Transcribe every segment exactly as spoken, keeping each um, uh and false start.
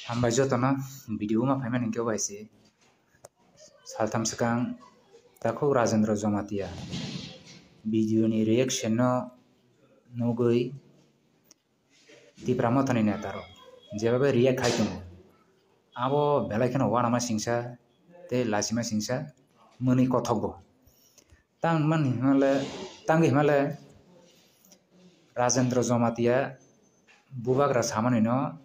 Hambai jotono video ma phaimani hwnkhe bai se saltham swkang takhuk Rajendra Jamatia video ni reaction no nugwi Tipra Mothani neta rok jebabe react khai tongo, abo belai kheno uanama singsa tei lasima singsa mwnwi kothok bo. Tang mani himale, tangwi himale Rajendra Jamatia bubagra samani no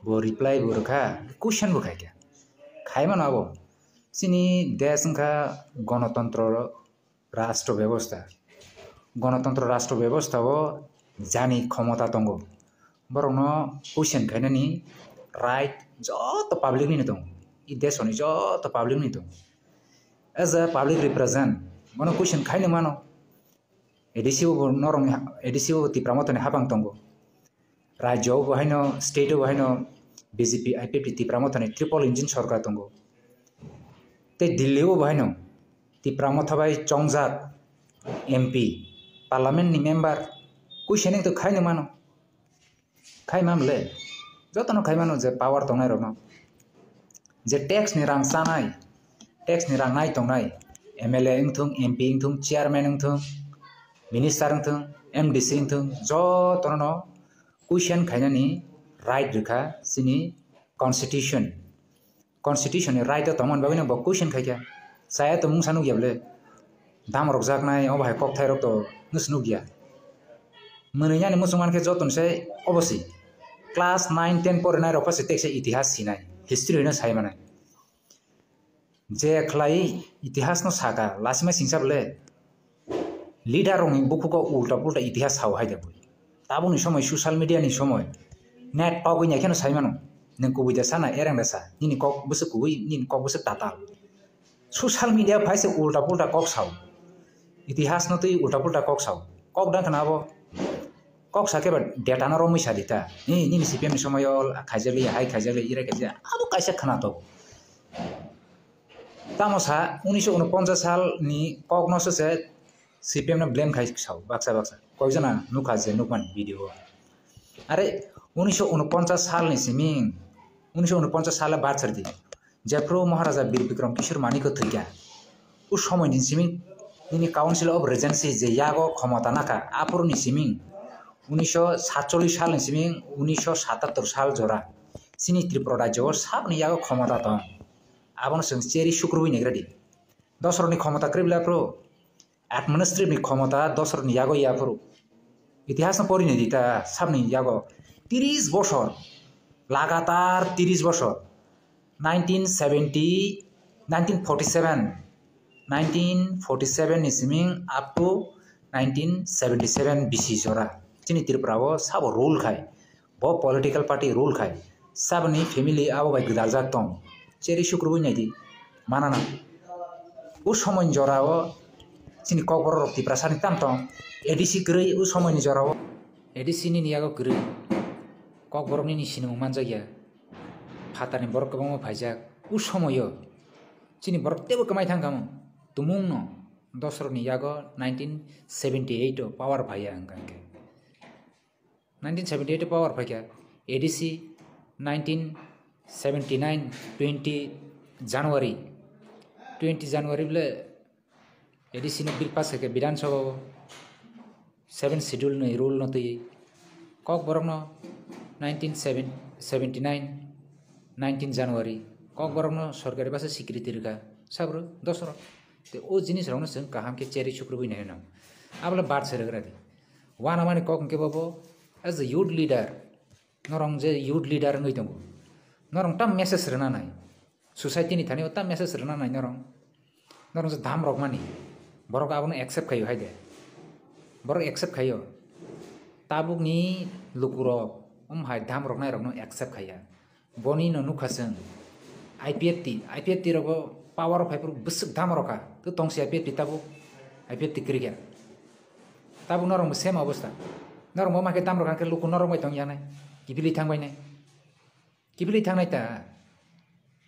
bo reply bo rwkha, question bo khaikha. Khaimano abo. Chini desh wngkha gonotontro rashtra bebosta. Gonotontro rashtra bebosta o jani khomota tongo. Borokno question khainani right joto public nini tongo. I deshoni joto public nini tongo. As a public represent, bono question khaino mano. A D C o bo norokni, A D C o bo Tipra Mothani hapang tongo. Rajyo o bo haino, state o bo haino B J P, I P F T Tipra Mothani triple engine sorkar tongo. Tei Delhi o bo haino Tipra Motha bai chongjak M P, parliament ni member, question to khaino mano. Khaimam le, jotono khaimano je power tongnai rokno. Je tax ni rang chanai, tax ni rang nai tongnai, M L A wngthung, M P wngthung, chairman wngthung, minister wngthung, M D C wngthung, jotono no question khainani right rwkha chini constitution. Constitution ni right o tongmani bagwi no bo question khaikha. Chaya to mungsa nukya bole. Dam rok jaknai, obo hai kokthai rok to nus nukya. Mwnwi yani muchung mankhe joto ni sai obo si. Class nine ten porinai rok pha se teksa itihas sinai, history hino sai manai. Je khlai itihas no saka, lasima singsa bole. Leader rokni bukhugo ulta pulta itihas sao hai de bui. Tabukni somoi social media ni somoi. Net pogwi nai kheno sai mano. Nwng kubui da sana, ereng da sa. Nini kok bwswk kubui, nini kok bwswk tatal. Social media phai se ulta pulta kok sao. Itihas no twi ulta pulta kok sao. Kok dang khna abo. Kok sa khe ba data no romwi sa di ta. Ni, nini C P M ni somoi o khaijak li, hai khaijak li, ire khaijak. Abo kaisa khna to. Tamo sa, unisho unoponchas sal ni kok no se C P M no blame khai sao, baksa baksa. Koi jana nukha je nukmani video o. Are, unisho unoponchas sal ni siming, unisho unoponchas sal bad sar di. Jephru Maharaja Bir Bikram Kishore Manikya thwikha. U somoi ni siming, nini Council of Regency je yago khomota nakha, aphuru ni siming, unisho satchollish sal ni siming, unisho satattor sal jora. Chini Tripura rajyo o sabni yago khomota tong. Abono chwng cheri sukrubui negra di. Dosrokni khomota kwrwi bwle aphuru administrative ni khomota dosrokni yago ya aphuru. Itihas no pori nai di ta sabni yago. Tiris bosor, lagatar tiris bosor. Nineteen seventy, nineteen forty-seven, nineteen forty-seven ni siming up to nineteen seventy-seven bisi jora. Chini Tripura o sabo rule khai. Bo political party rule khai, saboni family abo bai gwdaljak tong. Cheri sukrubui naidi, manana. U somoini jora o chini kokborok rok Tiprasa ni tam tong. A D C kwrwi u somoini jora o. A D C nini yago kwrwi. Kokborok nini sinimung manjakya. Phatarni borok kwbangma phaijak. U somoio chini borok teibo kwmai thang kamo. Tumungno dosrokni yago nineteen seventy eight o power phaiya hwnkha hwnkhe. Nineteen seventy eight o power phaikha, A D C nineteen seventy nine twenty January, twenty January bole A D C no bill pass khaikha Bidhan Sabha o, seven schedule ni rule no twi. Kokborok no nineteen seventy nine, nineteen January, Kokborok no sorkari basa security rwkha, sabro dosrok. Te o jinis rok no chwng kaham khe cheri sukrubui nai no. Abole bad se rwgra di. Wanamani kok hwnkhe bobo, as a youth leader, norong je youth leader wngwi tongo, norong tam message rwna nai, society ni thani o tam message rwna nai norong, norong je dam rok mani, borok abono accept khaio hai de, borok accept khaio, tabukni lukurok om hai dam rok nai rokno accept khaiya. Boni no nukha chwng. I P F T, I P F T rogo power o phaiphuru bwswk dam rokha. To tongsi I P F T tabuk, I P F T kwrwikha. Tabuk norok bo same obostha. Norok bo makhe dam rokha khe luku norok bai tongya nai. Kiphilwi thangbai nai. Kiphilwi thangnai ta.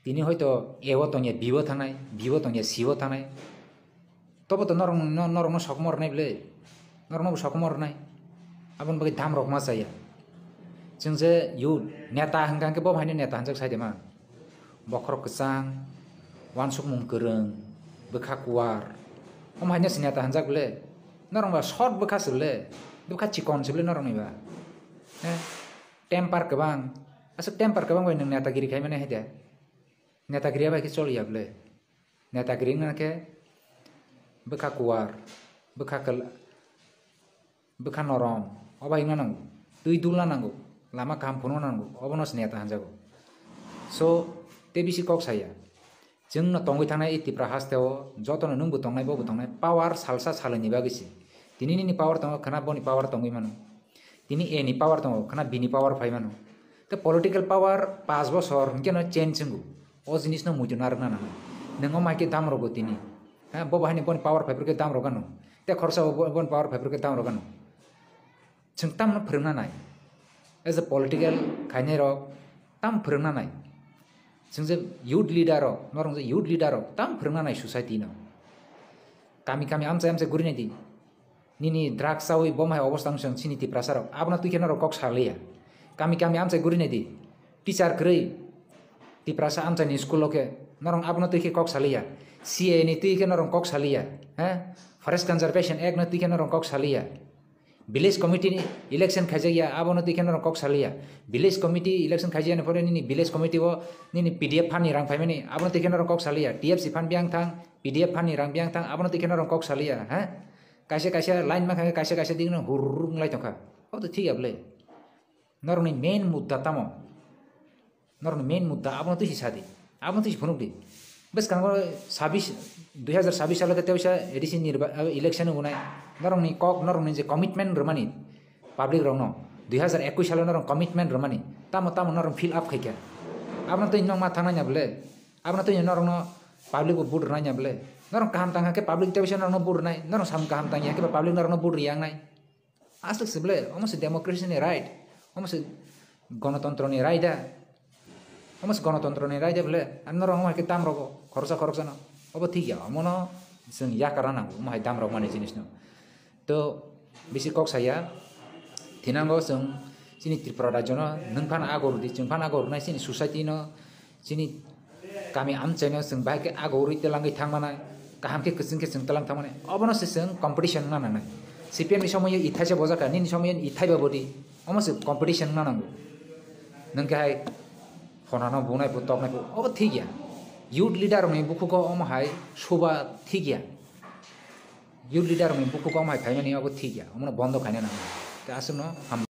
Tini hoito A o tongya, B o thangnai, B o tongya, C o thangnai. Tobo to norok, no-, norokno sokomor rwnai bwle. Norokno bo sokomor rwnai. Aboni bagwi dam rok ma chaya. Chwng je youth neta hwnkha hwnkhe bo haino neta hwnjak sai de man. Bokhorok kwchang, wansukmung kwrwng, bwkha kuwar. Omo haino se neta hwnjak bwle. Norok ba short bwkha se bwle. Bwkha chikon se bwle norok ni ba. Eh, temper kwbang. Aswk temper kwbang bai nwng netagiri khai mani hai de. Netagiri bai khe choli ya bwle. Netagiri wngna khe bwkha kuwar, bwkha kwla-, bwkha norom, obo wngna nango. Twi dulna nango, lama kaham phunukna nango, obono se neta hwnjago. So, tei bisi kok saya. Chwngno tongwi thangnai e Tipra hasteo, jotono nwngbo tongnai, bobo tongnai, power salsa salaini bagwi se. Tini nini power tongo, khwna boni power tongwi mano. Tini A ni power tongo, khwna B ni power phai mano. Tei political power paanch bosor hwnkhe no change wngo. O jinis no muitu narwkna nango. Nwng omo hai khe dam rogo tini. Ha, bo bahai ni boni power phai phuru khe dam rogano. Tei khorsa bo, boni power phai phuru khe dam rogano. Chwng tamno phwrwngna nai. As a political khainai rok tam phwrwngna nai. Chwng je youth leader rok, norok je youth leader rok tam phwrwngna nai society no. Kami kami amchai amchai guri nai di. Nini drugs chawi bom hai obostha wng chwng chini Tiprasa rok. Abono twi khe norok kok sa liya. Kami kami amchai guri nai di. Teacher kwrwi Tiprasa amchai ni school o khe norok abono twi khe kok sa liya. C A A ni twi khe norok kok sa liya. He? Forest Conservation Act no twi khe norok kok sa liya. Village committee ni election khaijak ya, abono twi khe norok kok sa liya. Village committee election khaijak ya ni pore nini village committee o nini P D F fund ni rang phaimani, abono twi khe norok kok sa liya. T F C fund biyang thang, P D F fund ni rang biyang thang, abono twi khe norok kok sa liya. He? Kaisa kaisa line mankha, kaisa kaisa digno hurrung lai tongkha. Obo to thik ya bwle. Norokni main mudda tamo? Norokni main mudda abono twi si sadi. Abono twi si phunuk di. Bwskango sabis, dui hazar sabis salo khe tewisa A D C nirba-, election wngnai. Norokni kok, norokni je commitment rwmani public rokno, dui hazar ekwis salo norok commitment rwmani. Tamo tamo norok fill up khaikha. Abono twi nok ma thangnai ya bwle? Abono twi norokno public bo vote rwnai ya bwle? Norok kaham tangkha khe public tei bisa norokno vote rwnai, norok samung kaham tangya khe ba public norokno vote rwya wngnai. Aswk se bwle, omo se democracy ni right, omo se gonotontro ni right da, omo se gonotontro ni right da bwle, ani norok omo hai khe dam rogo khoroksa khoroksa no, obo thik ya, omo no chwng yakar rw nango, omo hai dam rok mani jinis no. To bisi kok saya, thinango chwng chini Tripura rajyo no nwng phano ago rwdi, chwng phano ago rwnai chini society no, chini kami amchaino chwng bahai khe ago rwi twlangwi thangmanai, kaham khe kwchwng khe chwng twlang thangmanai, obono se chwng competition wngna nangnai. C P M ni somoyo ithai se bojak kha, nini somoyo ithai ba bodi, omo se competition wngna nango. Nwng khe hai honano bunai bo toknai bo, obo thik ya. Youth leader rokni bukhugo omo hai suba thik ya. Youth leader rokni bukhugo omo hai phaimani obo thik ya, omono bondo khaina nango. Tei aswkno ham-